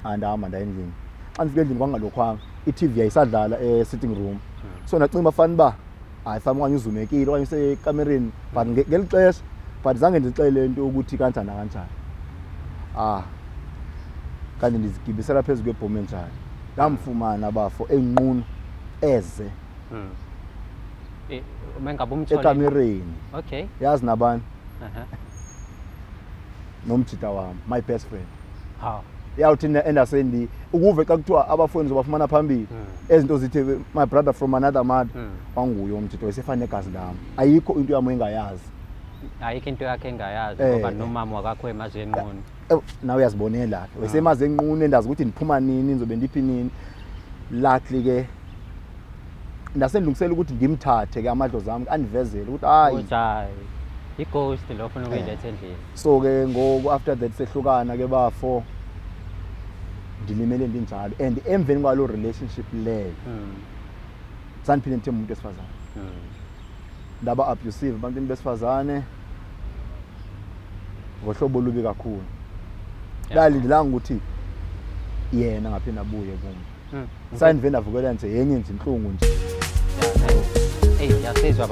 Andahamba ndaya endlini. Xa ndifika endlini kwangalokhwanga, i-TV yayisadlala e-sitting room. So ndacinga uba fana uba hayi fana okanye uzumekile okanye usekamereni, but ngeli xesha, but zange ndixele into yokuthi kanjani nakanjani. Ah, kanti ndizigibisela phezu kwebhomu enjani. Ndamfumana bafo enqunu eze. Mengabe umthole ekamereni. Okay. Yazi nabani? Aha. Nomjita wami, my best friend. How? Yawuthi endasendi ukuve xa kuthiwa abafowenu zobafumana phambili. Ezinto zithi my brother from another mother. Wanguye umjita wayesefana negazi lam. Ayikho into yam engayazi. Ayikho into yakhe engayazi ngoba nomama wakakho emazi enqunu. Nawe uyazibonela ke. Wayesemazi enqunu, endazi ukuthi ndiphuma nini, ndizobe ndiphi nini. Luckily ke ndasendilungisela ukuthi ndimthathe ke amadlozi ami andivezele ukuthi hayi. Ukuthi hayi. I-ghost lo ofuna ukuyiletha endlini. So ke ngoku after that sehlukana ke bafo, ndilimele ndinjalo, and emveni kwalo relationship leyo sandiphinde ndithembe umuntu wesifazane. Ndaba abusive ebantwini besifazane ngohlobo olubi kakhulu. Ndalindelanga ukuthi yena ngaphinde abuye kum. Sandive ndavukela nje yenye nje intlungu nje. Hey, yasizwa.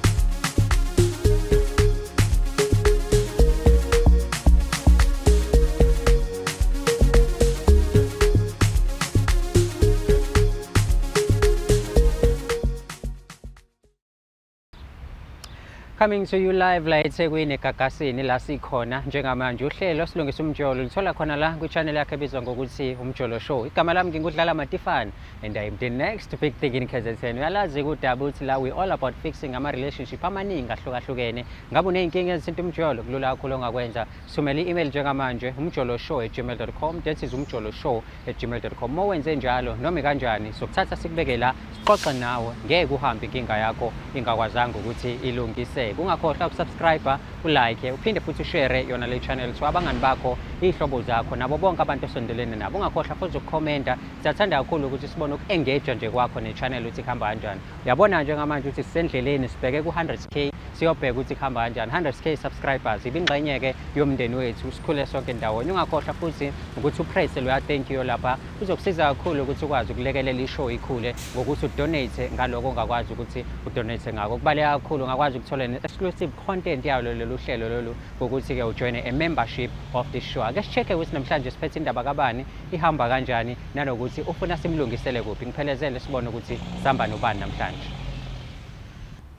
Coming to you live la eThekwini eGagasini la sikhona njengamanje. Uhlelo Silungisa Umjolo lithola khona la kwi-channel yakhe ebizwa ngokuthi Umjolo Show. Igama lami ngingudlala Matifana and I am the next big thing in KZN. Uyalazi kudaba uthi la we all about fixing ama relationship amaningi ahlukahlukene. Ngabe uneyinkinga ezithinta umjolo, kulula kakhulu ongakwenza. Thumela i-email njengamanje umjoloshow@gmail.com. That is umjoloshow@gmail.com. Uma wenze njalo noma kanjani sokuthatha sikubeke la sixoxe nawe, ngeke uhambe inkinga yakho ingakwazanga ukuthi ilungiseke. Ungakhohlwa ukusubscribe, ulike, uphinde futhi ushare yona le channel to abangani bakho, iy'hlobo zakho nabo bonke abantu osondelene nabo. Ungakhohlwa futhi ukukhomenta. Siyathanda kakhulu ukuthi sibone uku-engage nje kwakho ne-channel ukuthi kuhamba kanjani. Uyabona njengamanje ukuthi sisendleleni sibheke ku-100K, siyobheka ukuthi kuhamba kanjani. 100K subscribers ibingxenye-ke yomndeni wethu, sikhule sonke ndawonye. Ungakhohlwa futhi ukuthi upresse loya thank you lapha, kuzokusiza kakhulu ukuthi ukwazi ukulekelela ishow ikhule ngokuthi udonate ngaloko ongakwazi ukuthi udonate ngako. Kubaluleke kakhulu, ungakwazi ukuthola ne-exclusive content yalo lolu hlelo lolu ngokuthi-ke ujoyine a membership of the show. Ake si-check-e ukuthi namhlanje siphethe indaba kabani, ihamba kanjani, nanokuthi ufuna simlungisele kuphi. Ngiphelezele sibone ukuthi sihamba nobani namhlanje.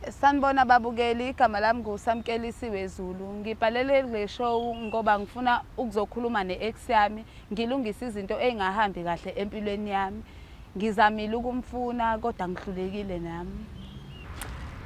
Sanibona babukeli, igama lami nguSamkelisiwe Zulu. Ngibhalele le show ngoba ngifuna ukuzokhuluma ne-ex yami, ngilungise izinto ey'ngahambi kahle empilweni yami. Ngizamile ukumfuna kodwa ngihlulekile nami.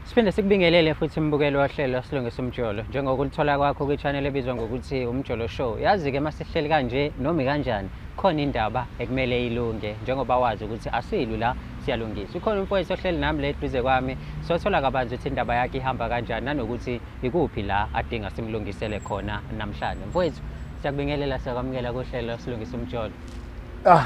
Siphinde sikubingelele futhi mbukeli wohlelo Silungisa Umjolo, njengokulithola kwakho kwi-channel ebizwa ngokuthi Umjolo Show. Yazi-ke masihleli kanje noma kanjani khona indaba ekumele ilunge, njengoba wazi ukuthi asilwi la, siyalungisa. Ukhona umfowethu ohleli nami la eduze kwami, sothola kabanzi ukuthi indaba yakhe ihamba kanjani nanokuthi ikuphi la adinga simlungisele khona namhlanje. Mfowethu, siyakubingelela, siyakwamukela kuhlelo Silungisa Umjolo. Ah.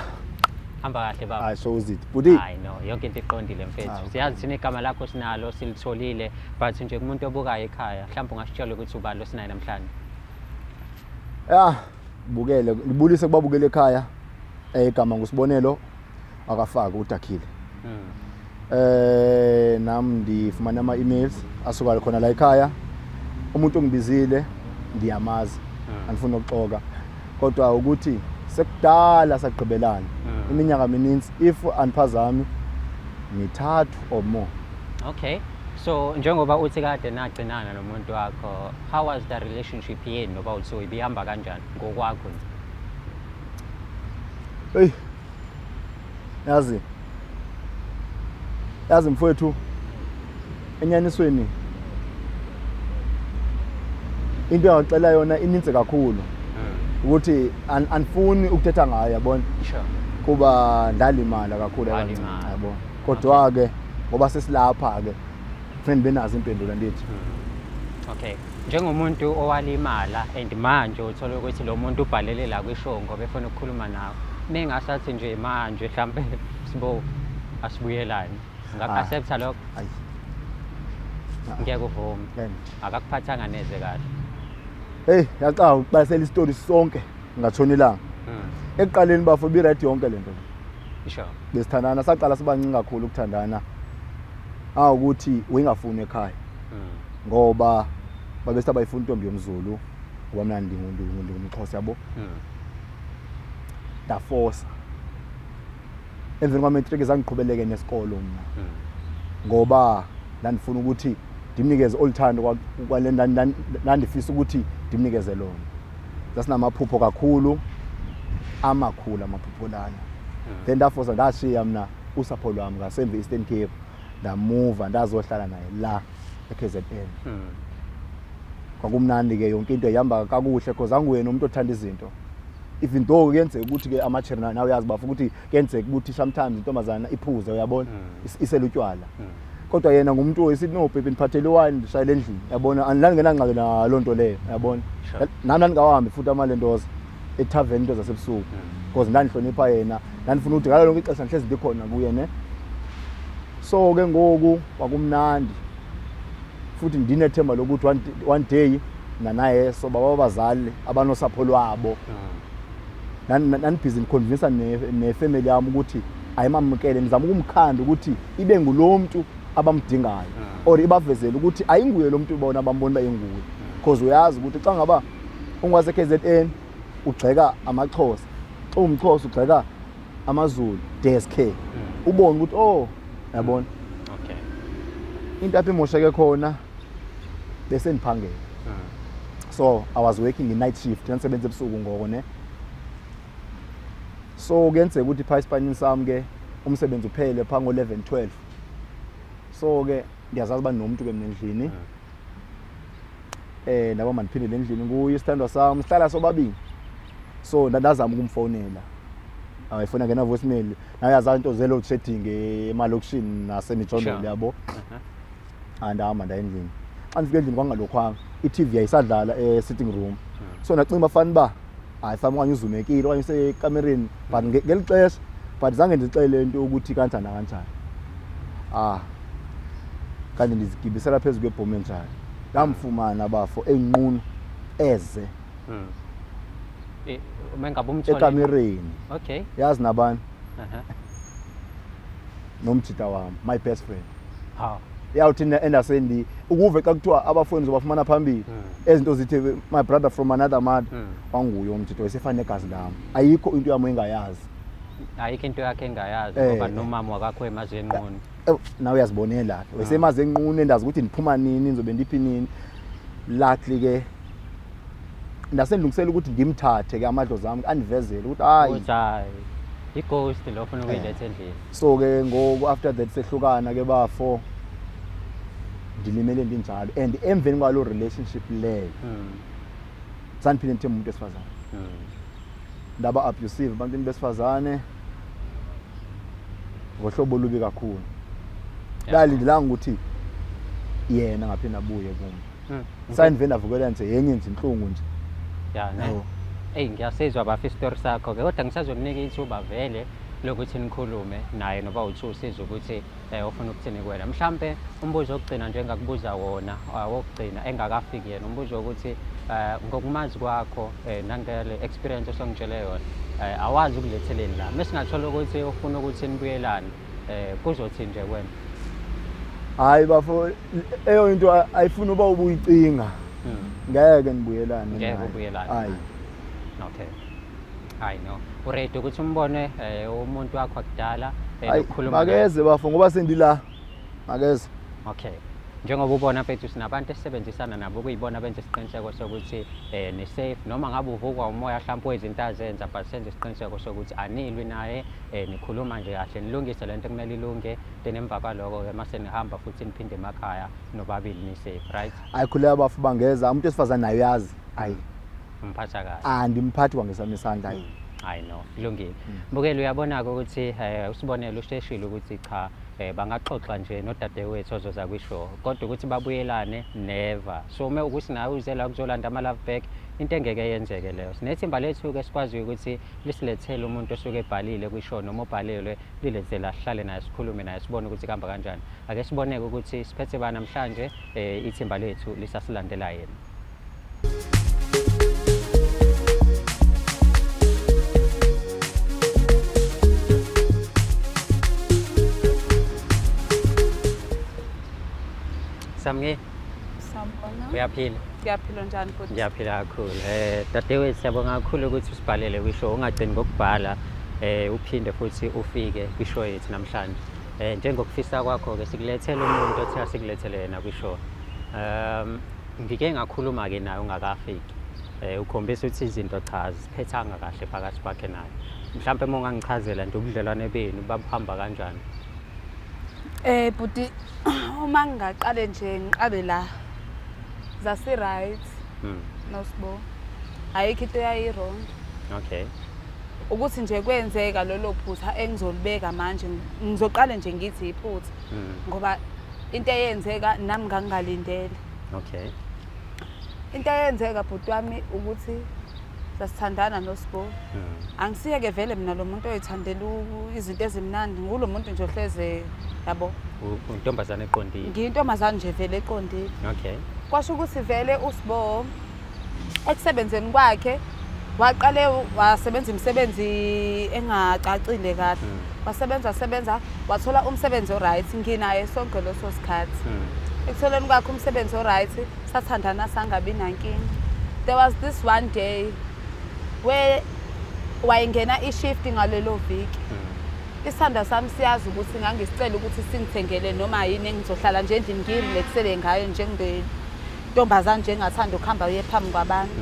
Hamba kahle baba. Hayi, so uzit. Bhuti. Hayi no, yonke into iqondile mfethu. Ah, okay. Siyazi thina igama lakho sinalo, silitholile, but nje kumuntu obukayo ekhaya, mhlawumbe ungasitshela ukuthi ubani lo sinaye namhlanje. Ah, bukele, ngibulise kubabukele ekhaya. Igama nguSibonelo akafaki uDakhile. Nami ndifumana ama emails asuka khona la ekhaya. Umuntu ongibizile ndiyamazi. Andifuni ukuxoka. Kodwa ukuthi sekudala sagqibelana. Iminyaka mininzi, if andiphazami mithathu or more. Okay. So njengoba uthi kade nagcinana nomuntu wakho, how was the relationship yenu noba uthi ibihamba kanjani ngokwakho nje? Hey. Yazi. Yazi mfowethu, enyanisweni into engacela yona ininzi kakhulu. Ukuthi andifuni ukuthetha ngayo, yabona. Kuba ndalimala kakhulu kancane, Walimala. yabona. Kodwa ke ngoba sesilapha ke kufanele benazo impendulo ndithi. Okay. Njengomuntu owalimala and manje uthola ukuthi lo muntu ubhalele la kwishow ngoba efuna ukukhuluma nawe. Mengasathi nje manje mhlambe sibo asibuyelane. Ungaku-accepta lokho? Ayi. Ngeke uvume. Ngeke. Akakuphathanga neze kahle. Hey, yaxa uqalisela isitori sonke ngatshona ilanga. Ekuqaleni bafo bi-right yonke le nto le. Sure. Besithandana, saqala sibancinci kakhulu ukuthandana. Awukuthi uyingafuni ekhaya. Ngoba babesithi abayifuni intombi yomZulu ngoba mina ndingumXhosa yabo. Ndafosa. Emveni kwamatric zangiqhubeleke nesikolo mna. Ngoba ndandifuna ukuthi ndimnikeze oluthando kwale ndandifisa ukuthi ndimnikeze lona. Sasinamaphupho kakhulu, amakhulu amaphupho lana. Then ndafosa ndashiya mna usapho lwami ngasemva e-Eastern Cape, ndamuva ndazohlala naye la e-KZN. Kwakumnandi ke, yonke into ihamba kakuhle because anguwena umuntu othanda izinto. Even though kuyenzeka ukuthi ke ama-cherry, nawe uyazi bafo ukuthi kuyenzeka ukuthi sometimes intombazana iphuze, uyabona, isele utshwala. Kodwa yena ngumuntu oyisithi, "No baby, ndiphathele iwine, ndishayele endlini," yabona, andingenangxaki naloo nto leyo, yabona. Nami ndandingawahambi futhi amalentoza ethaveni, into zasebusuku, because ndandihlonipha yena, ndandifuna ukuthi ngalo lonke ixesha ndihlezi ndikhona kuye ne. So ke ngoku kwakumnandi futhi ndinethemba lokuthi one day nanaye soba babazali abanosapho lwabo. Nandibhizi ndikhonvinsa nefamily yami ukuthi ayimamukele, ndizama ukumkhanda ukuthi ibe ngulo mntu abamdingayo or ibavezele ukuthi ayinguye lo mntu bona bambona uba inguye, because uyazi ukuthi xa ngaba ungwase-KZN ugxeka amaXhosa, xa ungumXhosa ugxeka amaZulu, deske ubone ukuthi oh, yabona. Into apho imosheke khona, bese ndiphangela. So I was working i-night shift, ndandisebenza ebusuku ngoko ne. So kuyenzeka ukuthi phaa esipanini sami ke umsebenzi uphele phaa ngo-11 12. So ke ndiyazazi uba nomntu ke mna endlini. Ndaba mandiphindele endlini kuye isithandwa sami, sihlala sobabini. So ndazama ukumfonela, ayifona ngena voicemail. Naye yazazi into ze-load shedding emalokishini nasemijondolo. Yabo. Andahamba ndaya endlini. Xa ndifika endlini kwangalokhwanga, i-TV yayisadlala e-sitting room. So ndacinga uba fana uba hayi fana okanye uzumekile okanye usekamereni, but ngeli xesha, but zange ndixele into yokuthi kanjani nakanjani. Ah, kanti ndizigibisela phezu kwebhomu enjani. Ndamfumana bafo enqunu eze. Uma ngabe umthole ekamereni. Yazi nabani? Nomjita wami, my best friend. Hawu. Yawuthi endasendi ukuve xa kuthiwa abafowenu zobafumana phambili, ezinto zithi my brother from another mother. Wanguye umjita, wayesefana negazi lam, ayikho into yam engayazi. Ayikho into yakhe engayazi ngoba nomama wakakho emazi enqunu. Nawe uyazibonela ke, wesemazi enqunu, endazi ukuthi ndiphuma nini, ndizobe ndiphi nini. Luckily ke ndasendilungisela ukuthi ndimthathe ke, amadlozi ami andivezele ukuthi hayi. Ukuthi hayi, i-ghost lo ofuna ukuyiletha endlini. So ke ngoku after that sehlukana ke bafo, ndilimele ndinjalo, and emveni kwaloo relationship leyo sandiphinde ndithemba umuntu wesifazane. Ndaba abusive ebantwini besifazane ngohlobo olubi kakhulu. Ndalindelanga ukuthi yena ngaphinde abuye kum. Sandive ndavukela nje yenye nje intlungu nje. Ya ne. Yabo. Eyi, ngiyasizwa bafa isitori sakho ke, kodwa ngisazokunika ithuba vele lokuthi nikhulume naye noba uthi usizwe ukuthi ufuna ukuthini kuwena. Mhlampe umbuzo wokugcina nje engakubuza wona, wokugcina engakafiki yena, umbuzo wokuthi ngokumazi kwakho nangale experience osongitshele yona, awazi ukuletheleni la. Mesingathola ukuthi ufuna ukuthi nibuyelane, kuzothi nje kuwena? Hayi bafo, eyo into ayifuni uba ubuyicinga. Ngeke nibuyelane Ngeke naye. ubuyelane. Hayi. Okay. Hayi no. Uready ukuthi umbone umuntu wakho akudala Hayi, nokukhuluma naye? Makeze bafo, ngoba sendila. Makeze. Okay. Njengoba ubona mfethu, sinabantu esisebenzisana nabo kuyibona benza isiqiniseko sokuthi ni safe, noma ngabe uvukwa umoya mhlawumbe wezinto azenza, but senze isiqiniseko sokuthi anilwi naye, nikhuluma nje kahle, nilungise lento ekumele ilunge, then emva kwaloko ke mase nihamba futhi niphinde emakhaya nobabili ni safe, right? Hayi, khuleka bafo, bangeza. Umuntu wesifazane naye uyazi. Hayi. Umphatha kahle. Andimphathi kwangesami isandla, hayi. Hayi no, kulungile. Mbukeli, uyabona-ke ukuthi usibonele usheshile ukuthi cha, bangaxoxa nje nodadewethu ozoza kwishow, kodwa ukuthi babuyelane, never. So uma ukuthi nawe uze la kuzolanda ama-love back, into engeke yenzeke leyo. Sinethimba lethu-ke sikwaziyo ukuthi lisilethele umuntu osuke ebhalile kwishow noma obhalelwe, lilethe la, sihlale naye, sikhulume naye, sibone ukuthi kuhamba kanjani. Ake siboneke ukuthi siphethe ba namhlanje, ithimba lethu lisasilandela yena. Samke. Sawubona. Uyaphila? Ngiyaphila, njani futhi? Ngiyaphila kakhulu. Dadewethu, siyabonga kakhulu ukuthi usibhalele kwishow. Ungagcini ngokubhala, uphinde futhi ufike kwishow yethu namhlanje. Njengokufisa kwakho ke sikulethele umuntu othe asikulethele yena kwishow. Ngike ngakhuluma ke naye ungakafiki. Ukhombisa ukuthi izinto cha aziphethanga kahle phakathi kwakhe naye. Mhlawumbe uma ungangichazela nje ubudlelwane benu babuhamba kanjani? Bhuti, uma ngingaqale nje ngiqabe la. Zasi right noSibo. Ayikho into eyayi wrong. Ukuthi nje kwenzeka lolo phutha engizolibeka manje, ngizoqale nje ngithi iphutha ngoba into eyenzeka nami ngangingalindele. Into eyenzeka, bhuti wami, ukuthi sasithandana noSibo. Angisiyeke vele mina lo muntu oyithandela izinto ezimnandi, ngulo muntu nje ohleze yabo. Untombazane eqondile. Ngiyintombazane nje vele eqondile. Kwasho ukuthi vele uSibo ekusebenzeni kwakhe waqale wasebenza imisebenzi engacacile kahle. Wasebenza sebenza wathola umsebenzi oright, nginaye sonke leso sikhathi. Ekutholeni kwakhe umsebenzi oright, sathandana sangabi nankinga. There was this one day where wayengena ishift ngalelo viki. Isithanda sami siyazi ukuthi ngangisicela ukuthi singithengele noma yini engizohlala nje endlini ngirelaxele ngayo njengentombazane nje engathanda ukuhamba uye phambi kwabantu.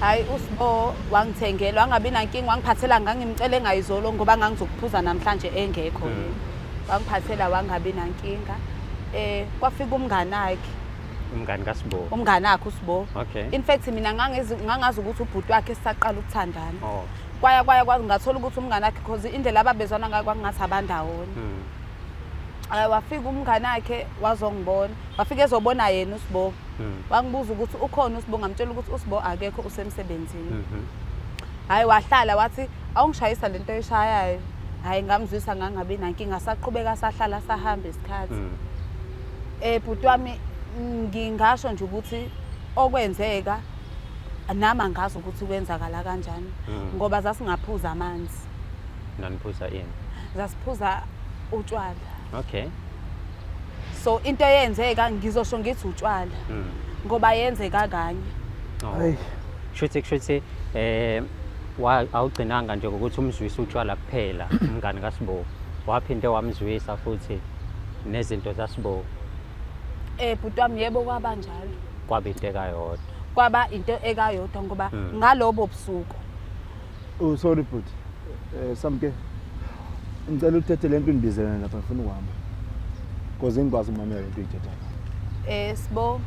Hayi, uSibo wangithengela, wangabi nankinga, wangiphathela, ngangimcele ngayizolo ngoba ngangizokuphuza namhlanje engekho yena. Wangiphathela wangabi nankinga. Kwafika umngani wakhe. Umngani kaSibo. Umngani wakhe uSibo. In fact mina ngangazi ukuthi ubhuti wakhe sisaqala ukuthandana. Kwaya kwaya kwazi ngathola ukuthi umngani wakhe, because indlela ababezwana ngayo kwakungathi abandawonye. Wafika umngani wakhe wazongibona. Wafika ezobona yena uSibo. Wangibuza ukuthi ukhona uSibo, ngamtshela ukuthi uSibo akekho, usemsebenzini. Hayi, wahlala wathi awungishayisa lento oyishayayo. Hayi, ngamzwisa ngangabi nankinga, saqhubeka sahlala sahamba isikhathi. Bhuti wami, ngingasho nje ukuthi okwenzeka nami angazi ukuthi kwenzakala kanjani ngoba sasingaphuza amanzi. Naniphuza ini? Sasiphuza utshwala. So into eyenzeka ngizosho ngithi utshwala ngoba yenzeka kanye. Hayi. Kushuthi awugcinanga nje ngokuthi umzwise utshwala kuphela umngani kaSibo. Waphinde wamzwisa futhi nezinto zaSibo. Bhuti wami, yebo, kwaba njalo. Kwaba into ekayodwa. Kwaba into ekayodwa ngoba ngalobo busuku. Oh, sorry bhuti. Samke. Ngicela uthethe lento undibizele lapha, ngifuna ukuhamba. Because ngikwazi ukumamela lento oyithethayo. Sibo,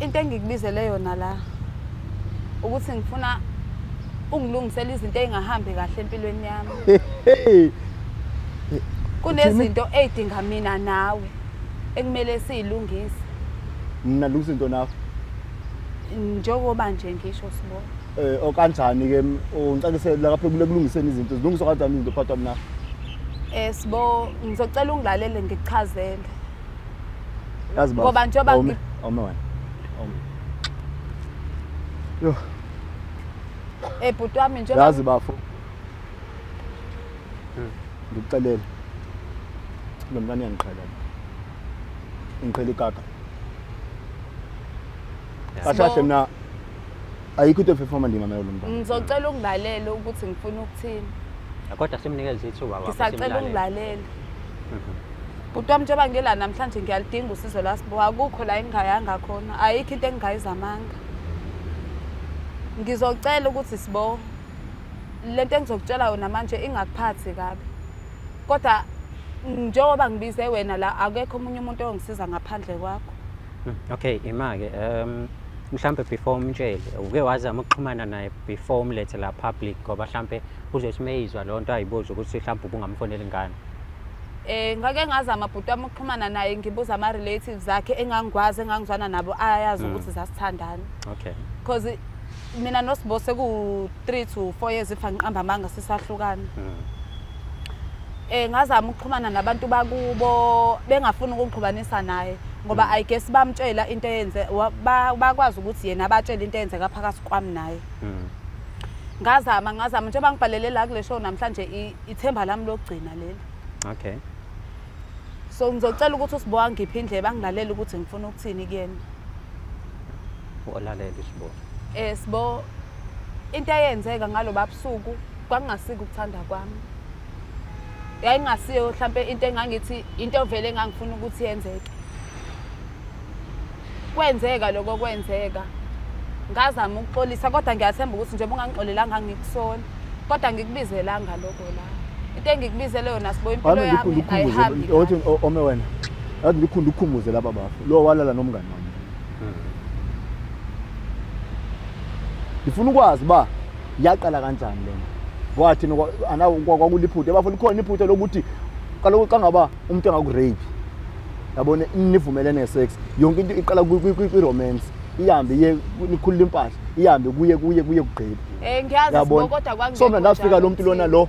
into engikubizele yona la ukuthi ngifuna ungilungisele izinto ey'ngahambi kahle empilweni yami. Hey. Kunezinto ey'dinga mina nawe ekumele siyilungise. Mina lungisa into nawe? Njengoba nje ngisho, Sibo. Okanjani ke ungicacisele lapha kulungiseni izinto, zilungiswa kanjani izinto phakathi kwami nawe? Sibo, ngizocela ungilalele ngikuchazele. Yazi baba. Ngoba njengoba Awume, awume wena. Awume. Yo. Bhuti wami, njengoba Yazi bafo. Ngikuxelele. Lo mntwana uyangiqhela. Ngiqhela ikaka. Kahle kahle mina ayikho into efefoma ndimamela lo mntwana. Ngizocela ungilalele ukuthi ngifuna ukuthini. Kodwa simnikeze ithuba baba. Ngisacela simlalele. ungilalele. Bhuti wami, njengoba ngila namhlanje ngiyalidinga usizo lwaSibo, akukho la engingayanga khona, ayikho into engingayizamanga. Ngizocela ukuthi Sibo, lento engizokutshela yona manje ingakuphathi kabi. Kodwa njengoba ngibize wena la, akekho omunye umuntu ongisiza ngaphandle kwakho. Okay, ima-ke mhlambe before umtshele, uke wazama ukuxhumana naye before umlethe la public, ngoba mhlambe uzothi uma eyizwa leyo nto ayibuze ukuthi mhlambe ubungamfoneli ngani? Ngake ngazama bhuti wami ukuxhumana naye, ngibuza ama-relatives akhe engangikwazi, engangizwana nabo, ayazi ukuthi sasithandana. Because mina noSibo seku-3 to 4 years, if angiqamba amanga, sisahlukana. Ngazama ukuxhumana nabantu bakubo, bengafuni ukungixhumanisa naye ngoba I guess bamtshela into eyenze bakwazi ukuthi yena abatshele into eyenzeka phakathi kwami naye. Ngazama ngazama, njengoba ngibhalele la kule show namhlanje, ithemba lami lokugcina leli. So ngizocela ukuthi uSibo angiphe indlebe angilalele ukuthi ngifuna ukuthini kuyena. Ulalela uSibo. Sibo, into eyenzeka ngaloba busuku kwakungasiko ukuthanda kwami. Yayingasiyo mhlampe into engangithi into vele engangifuna ukuthi yenzeke. Kwenzeka lokho kwenzeka. Ngazama ukuxolisa kodwa ngiyathemba ukuthi njengoba ungangixolelanga ngikusola. Kodwa ngikubizelanga lokho la. Into engikubizele yona Sibo, impilo yami ayihambi kahle. Othi ome wena. Yazi ngikhunda ukukhumbuze laba bafo. Lo walala nomngani wami. Ngifuna ukwazi ba yaqala kanjani lena. Kwathi kwakuliphutha bafo, likhona iphutha lokuthi kaloku xa ngaba umuntu engakurape. Yabona, nivumelene ngesex, yonke into iqala kwi-romance, ihambe iye nikhulula impahla, ihambe kuye kuye kuye kugqiba. Ngiyazi Sibo, kodwa kwangekho So mina ndafika njalo lo muntu lona kuthina. lo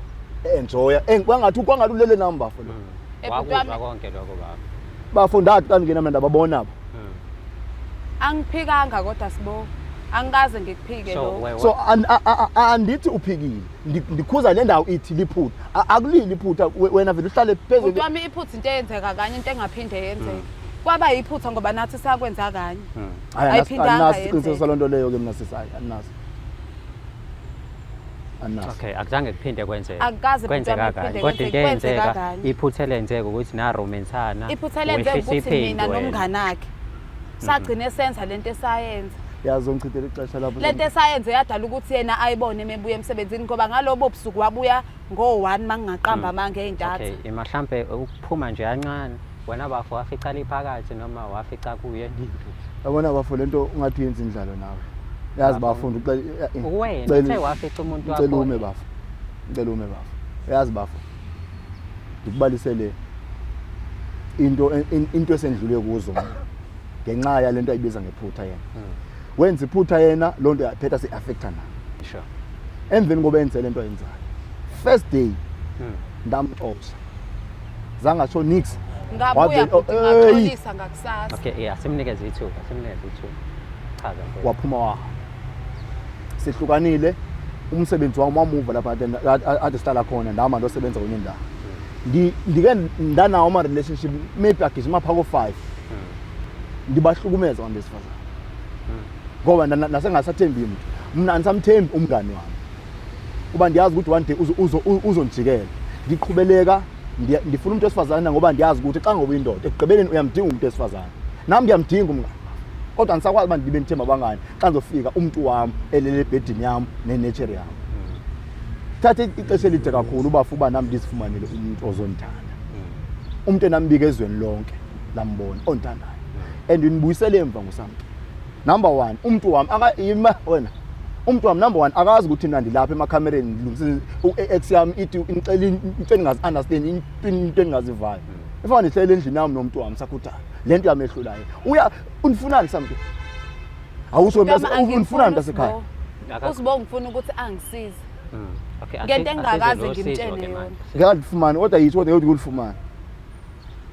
enjoya kwangathi ulele nami bafo lo. Bhuti Wakuzwa wami. konke lokho baba. Bafo, ndathi xa ndingena mina ndababona ba. Angiphikanga kodwa Sibo. Angikaze ngikuphike So lokho. So andithi uphikile. Ndikhuza le ndawo ithi liphutha. Akulili iphutha, wena vele uhlale phezulu. Bhuti wami, iphutha into eyenzeka kanye, into engaphinde yenzeke. Kwaba yiphutha ngoba nathi sakwenza kanye. Hayi, Ayiphindanga andinaso isiqiniseko yenzeka. saloo nto leyo ke mna sisi, hayi, andinaso. Andinaso. Okay, akuzange kuphinde kwenzeke. Akukaze, bhuti Kwenzeka wami, kanye. kuphinde Kodwa into kwenzeke, kwenzeka eyenzeka, kanye. iphutha elenzeka ukuthi naromansana. Iphutha elenzeka wehlisa ukuthi mina iphimbo wena. nomnganakhe sagcine senza lento esayenza. Yazi ongichithela ixesha lapho. Lento esayenze yadala ukuthi yena ayibone mebuya emsebenzini ngoba ngalobo busuku wabuya ngo-1 mangingaqamba amanga ey'ntatha. Okay, ima mhlambe ukuphuma nje kancane. Wena bafo wafica liphakathi noma wafica kuye? Yabona bafo, lento ungathi uyenza indlalo nawe. Yazi bafo, ucela Wena uthe wafica umuntu Ngicela wakho. ume bafo. Ngicela ume bafo. Yazi bafo, ndikubalisele into esendlule kuzo ngenxa yalento ayibiza ngephutha yena. Wenza iphutha yena, loo nto yaphetha se-affecta naye. Emveni koba enze lento ayenzayo. First day ndamxosha. Zangasho nix. Ngabuya bhuti, Ey! ngaxolisa ngakusasa. Okay, yeah, simnikeze ithuba, simnikeze ithuba. Chaza mfowethu. Waphuma wahamba. Sihlukanile, umsebenzi wami wamuva lapha ade sihlala khona, ndahamba ndosebenza kwenye indawo. Ndike ndanawo ama-relationship maybe agijima phaa ko-5, ndibahlukumeza abantu besifazane ngoba nasengasathembi mntu. Mna andisamthembi umngani wami kuba ndiyazi ukuthi one day uzondijikela. Ndiqhubeleka ndifuna umuntu wesifazane ngoba ndiyazi ukuthi xa ngoba uyindoda ekugqibeleni uyamdinga umuntu wesifazane, nami ndiyamdinga umngani, kodwa andisakwazi uba ndibe ndithemba abangani xa ndizofika umntu wam elele ebhedini yam nenetshere yam. Thatha ixesha elide kakhulu uba fuba nami ndizifumanele umuntu ozondithanda, umuntu enambika ezweni lonke lambona ondithandayo, and ndibuyisele emva ngusamke. Number one, umuntu wami aka ima wena, umuntu wami number one akazi ukuthi mina ndilapha emakhamereni ndilungise u-ex yami ithi ngicela into engingazi-understand, into engingazivayo. Ifana ndihlele endlini yami nomuntu wami sakhuthana, le nto yami ehlulayo. Uya unifunani samke? Awusho Bhuti wami, unifunani angimfuni mntasekhaya? uSibo. USibo ngifuna ukuthi angisize. Okay, Ngento engingakaze asizwe lo sizo ngimtshele ke yona. manje. Ngeke alifumane kodwa yitsho, kodwa ngeke ulifumane.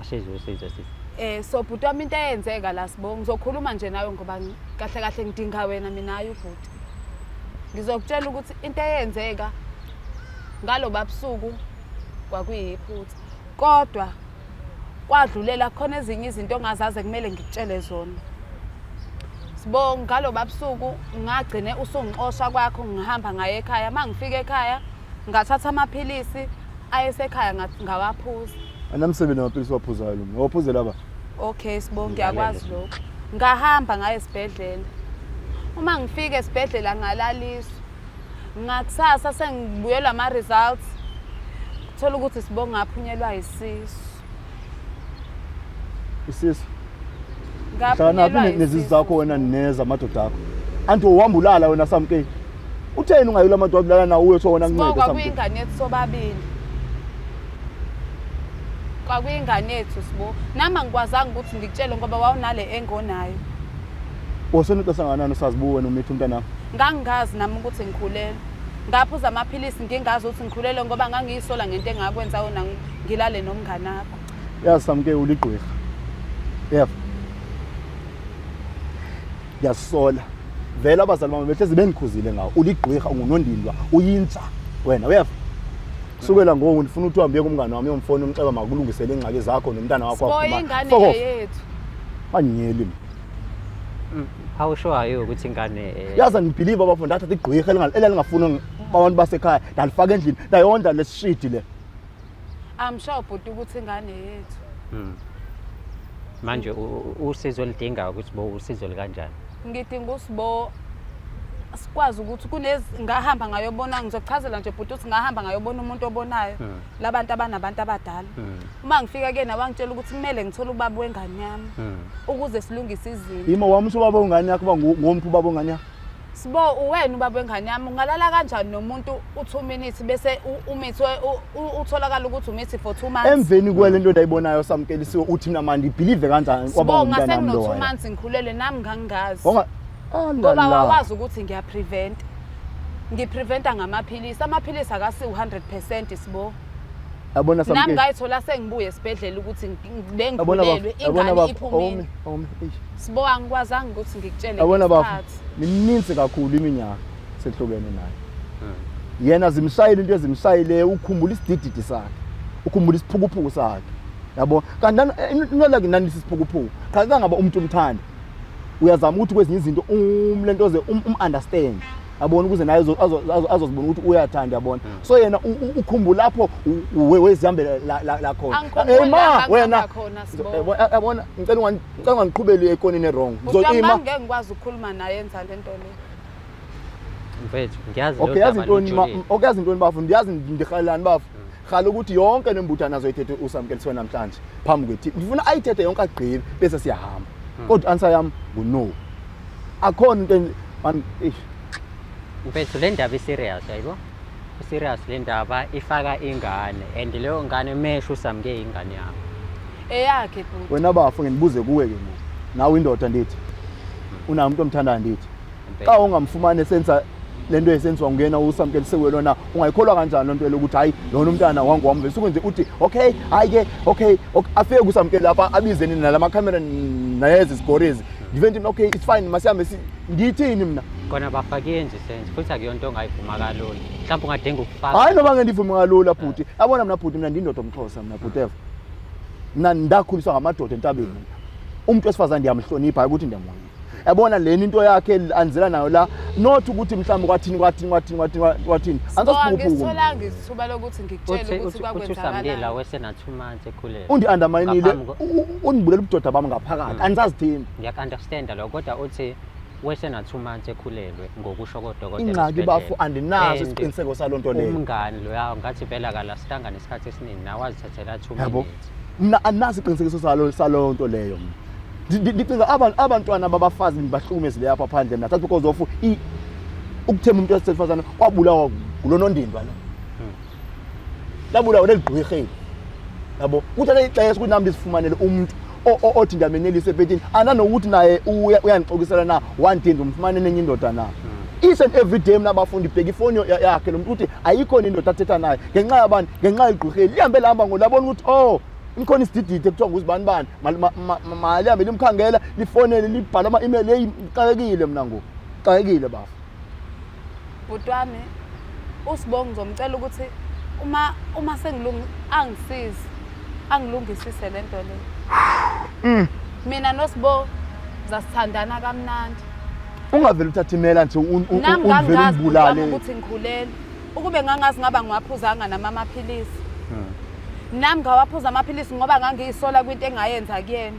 Asizwe usizo sisi. So bhuti wami, into eyenzeka la Sibo, ngizokhuluma nje nawe ngoba kahle kahle ngidinga wena mina hayi ubhuti. Ngizokutshela ukuthi into eyenzeka ngaloba busuku kwakuyiphutha. Kodwa kwadlulela khona ezinye izinto ongazazi kumele ngikutshele zona. Sibo, ngaloba busuku ngagcine usungixosha kwakho, ngihamba ngaye ekhaya. Mangifika ekhaya ngathatha amaphilisi ayesekhaya ngawaphuza. Anamsebenzi namapilisi waphuzayo lo muntu. Waphuze laba. Okay Sibo, ngiyakwazi lokho. Ngahamba ngaye esibhedlela. Uma ngifika esibhedlela ngalaliswa. Ngakusasa sengibuyelwa ama-results. Thola ukuthi Sibo ngaphunyelwa isisu. Isisu. Hlala Ngaphunyelwa naphi nezisu isisu, zakho wena Sibo. neza amadoda akho. Anti uhamba ulala wena Samke. Utheni ungayula amadoda ulala nawo uyothi wona Sibo, kuncede Samke? kwakuyingane yethu sobabili. Kwakuyingane yethu Sibo. Nami angikwazanga ukuthi ngikutshele ngoba wawunale engonayo. Usenexesha nganani usazibuka wena umithi umntanami? Ngangingazi nami ukuthi ngikhulelwe. Ngaphuza amaphilisi ngingazi ukuthi ngikhulelwe ngoba ngangiyisola ngento engakwenza wona ngilale nomngane wakho. Yazi Samke, uligqwirha. Yebo. Ngiyasola. Vele abazali bami behlezi bengikhuzile ngawo. Uligqwirha, ungunondindwa, uyintsha wena, uyeva? Sukela ngoku ndifuna ukuthi uhambe kumngane wami uyomfona umceba makulungisele ingxaki zakho nomntana wakho. Sbo ingane yethu. Anyeli mina. How sure are you ukuthi ingane Yazi angibelieve abafundi ndathatha igqwirha elalingafuni abantu basekhaya ndalifaka endlini ndayondla lesishidi le. I'm sure bhuti ukuthi ingane yethu. Manje usizo oludingayo ukuthi bo usizo likanjani? Ngidinga uSibo sikwazi ukuthi kunezi ngahamba ngayobona, ngizokuchazela nje bhuti ukuthi ngahamba ngayobona umuntu obonayo labantu abanabantu abadala. Uma ngifika kuyena wangitshela ukuthi kumele ngithole ubaba wengane yami ukuze silungise izinto. Ima wami ubaba wengane yakho uba ngomphi ubaba wengane yakho? Sibo uwena ubaba wengane yami, ungalala kanjani nomuntu u2 minutes bese umithi utholakala ukuthi umithi for 2 months? Emveni kwele nto endayibonayo Samkelisiwe uthi mina manje ngibelieve kanjani kwaba ngumntana wami lo. 2 months ngikhulelwe nami ngangingazi. Ngoba wawazi ukuthi ngiyaprevent. Ngipreventa ngamaphilisi, amaphilisi akasiwu 100% Sibo. Yabona Nami ngayithola sengibuye esibhedlela ukuthi bengikhulelwe ingane iphumile. Sibo angikwazanga ukuthi ngikutshele. Yabona bafo, mininzi kakhulu iminyaka sehlukene naye. Yena zimshayile into ezimshayileyo, ukhumbula isidididi sakhe, ukhumbula isiphukuphuku sakhe. Yabo, kanti not like nani isiphukuphuku. Cha ngaba umuntu umthanda. Uyazama ukuthi kwezinye izinto umlentoze um-understand. Yabona ukuze naye azozibona ukuthi uyathanda yabona. So yena ukhumbula lapho wezihambela la khona. Hey ma wena yabona ngicela ungangiqhubeli ekoneni wrong. Ngizoyima. Ngeke ngikwazi ukukhuluma naye enza lento le. Mfethu ngiyazi Okay yazi intoni okay yazi intoni bafu ndiyazi ndirhalelani bafu. Rhala ukuthi yonke nembuthano azoyithethe uSamkelisiwe namhlanje phambi kwethi. Ngifuna ayithethe yonke agqibe bese siyahamba. Kodwa answer yami ngu no. Akhona into man eish. Mfethu le ndaba i-serious ayibo? I-serious le ndaba ifaka ingane and leyo ngane mesho uSamke ingane yakho. Eyakhe bhuti. Wena bafo ngibuze kuwe ke ngoku. Nawe indoda ndithi. Unawo umuntu omthandayo ndithi. Xa ungamfumane senza lento esenziwa nguyena uSamkelisiwe lona ungayikholwa kanjani lento lokuthi hayi lona umntana wangowami vele suke nje uthi okay hayi ke okay afike kuSamkele lapha abize nina nalama camera nayezi zigorezi ngive ngithi okay it's fine masihambe ngithini mina kona bafake yenze sense futhi akuyonto ongayivuma kalula mhlawumbe ungadinga ukufaka hayi noba ngendivume kalula bhuti yabona mina bhuti mina ndindoda omxhosa mina bhuti eva mina ndakhuliswa ngamadoda entabeni umuntu wesifazane ndiyamhlonipha hayi ukuthi ndiyamoyika yabona lena into yakhe anzela nayo la not ukuthi mhlawumbe kwathini kwathini kwathini kwathini kwathini angisitholanga isithuba lokuthi ngikutshele ukuthi kwakwenzakalani wesena 2 months ekhulelwe undi underminile undibulela ubudoda bami ngaphakathi angisazithembi ngiyaku-understanda lokho kodwa uthi wesena 2 months ekhulelwe ngokusho kodokotela ingxaki bafo andinaso isiqiniseko saloo nto leyo umngani loya ngathi vele akalasitanga nesikhathi esiningi nawe wazithathela 2 minutes mna andinaso isiqinisekiso salo nto leyo mna ndicinga abantwana babafazi bahlukumezile apha phandle mna that's because of ukuthemba umuntu wesifazane kwabulawa ngulo nondindwa lo labulawa leligqwirheli yabo kuthatha ixesha ukuthi nami ndizifumanele umuntu othi ndiyamenelisa ebhedini ananokuthi naye uyandixokisela na one day ndimfumane nenye indoda na each and every day mna abafundi bheka ifoni yakhe lo muntu ukuthi ayikho indoda athetha naye ngenxa yabani ngenxa yegqwirheli lihambe lihamba ngolabona ukuthi oh ikhona isidididi ekuthiwa nguzibani bani malihambe limkhangela lifonele libhala ama-email eyi xakekile mna ngoku xakekile bafo Bhuti wami uSibongo ngizomcela ukuthi uma sengilungi angisize angilungisise le nto le. Mina noSibo zasithandana kamnandi. Ungavele uthathe imela nje Nami uvele ngangazi bhuti wami umbulale. ukuthi ngikhulelwe. Ukube ngangazi ngaba ngiwaphuzanga nami amaphilisi. Nami ngawaphuza amaphilisi ngoba ngangiyisola kwinto engayenza kuyena.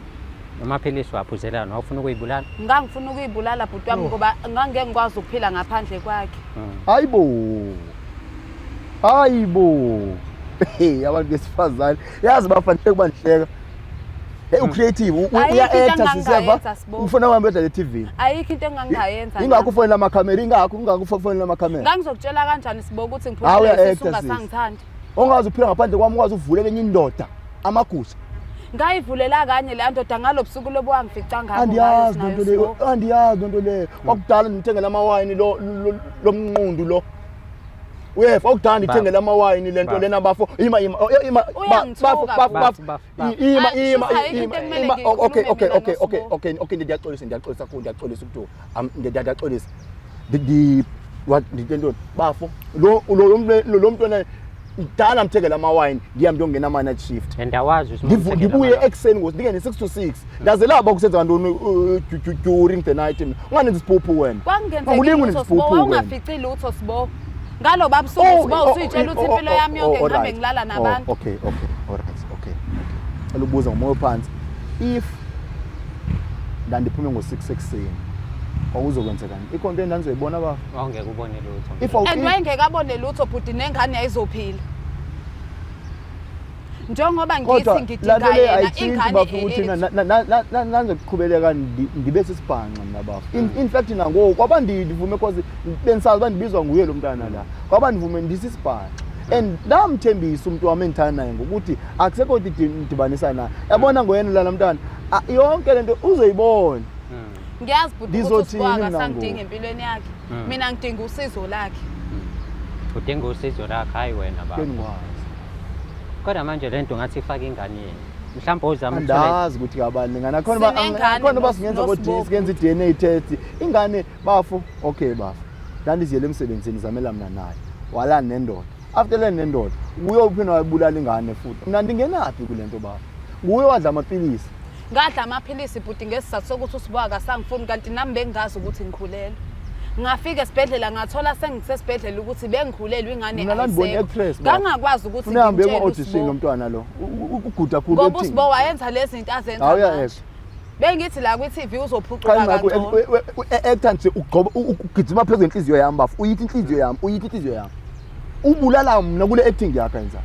Amaphilisi waphuzelana wawufuna ukuyibulala? Ngangifuna ukuyibulala bhuti wami ngoba ngangeke ngikwazi ukuphila ngaphandle kwakhe. Hayibo. Hayibo. Hey abantu besifazane yazi bafanele kuba nihleka. Hey ucreative Ayikho uya into actor siseva engangayenza, Sibo. ufuna uhambe edlala e-TV. Ayikho into engangayenza. Ingakho nami. ufonela amakhamera ingakho ingakho ufonela amakhamera. Ngangizokutshela kanjani Sibo ukuthi Hawu, ngiphumelele uya-actor, isisu sis. ungasangithandi. Ongazi uphila ngaphandle kwami ukwazi uvulela enye indoda amagusa. Ngayivulela kanye le ndoda ngalobusuku lobu wangifica ngabo. Andiyazi lento leyo, andiyazi lento leyo. Kwakudala ndithengela amawayini lo lomnqundu lo. Uyefa kwakudala ndithengela amawayini lento lena bafo. Ima ima oh, ima bafo bafo bafo. Ima ima ima ima okay okay okay okay okay okay ndiyaxolisa ndiyaxolisa kakhulu ndiyaxolisa ukuthiwa ndiyaxolisa. Ndi what ndithe ntoni bafo lo lo lo mntwana Mdala mthengela amawayini, ndihambe ndiyongena ama-night shift. And awazi ukuthi Ndibuye ekuseni ngosi ndingene 6 to 6. Ndazela uba kusenza ntoni during the night mna. Unganenzi isiphuphu wena. Kwakungenzeki Ungalingi lutho, unenza isiphuphu Sbo, wena. wawungafici lutho, Sbo, ngalo babusuku. Oh, Sbo, oh, usuyitshela oh, ukuthi oh, impilo yami oh, yonke oh, ngihambe alright. ngilala Oh, nabantu. Okay, alright, okay. Cela ubuza ngomoya ophansi. If ndandiphume ngo-6 ekuseni, kwakuzokwenzekani? Ikhona into endandizoyibona ba? Wawungeke ubone lutho. If awu- And wayengeke abone lutho, bhuti, nengane yayizophila njengoba ngithi Kodwa ngidinga laa nto le yena ayitshintshi ingane bafo ukuthi eyethu. nanzokuqhubeleka ndibe sisibhanxa mna bafo. In fact nangoku kwaba ndivume cause bendisazi uba ndibizwa nguye lo mntana la, kwaba ndivume ndisisibhanxa and ndamthembisa umntu wam endithanda naye ngokuthi akusekho nto ndidibanisa naye, yabona, ngoyena lana mntana. Ah, yonke le nto uzoyibona. Ngiyazi bhuti ukuthi Ndizothini uSbo mna akasangidingi ngoku? empilweni yakhe. Mina ngidinga usizo lakhe. Udinga usizo lakhe, hayi wena baba. Bengikwazi. Kodwa manje le nto ngathi ifake ingane yenu, mhlawumbe uzama ukuthola. Andazi ukuthi kabani lengane akhona Sinengane khona uba singenza noSibo. singenza i-DNA test ingane bafo. Okay bafo, ndandiziyele emsebenzini, zamela mna naye walani nendoda. After lani nendoda nguye uphinda wayibulala ingane futhi. Mna ndingenaphi kule nto bafo? Nguye wadla amapilisi. Ngadla amaphilisi bhuti ngesizathu sokuthi uSbo akasangifuni, kanti nami bengingazi ukuthi ngikhulelwe. Ngafika esibhedlela, ngathola sengisesibhedlela ukuthi bengikhulelwe, ingane Mina la ndibona ayisekho. i-actress, bafo. Ngangakwazi ukuthi Funa hambe ngimtshele ema-audition uSbo lo mntwana lo. Uguda kakhulu ngoba acting. uSbo wayenza lezi zinto azenza Hawu, manje. uya-acta. Bengithi la kwi-TV Cha, uzophucuka ingakho kangcono. actor nje ugqoba ugijima phezu kwenhliziyo yami bafo, uyithi inhliziyo yami, uyithi inhliziyo yami, ubulala mna kule acting yakho ayenzayo.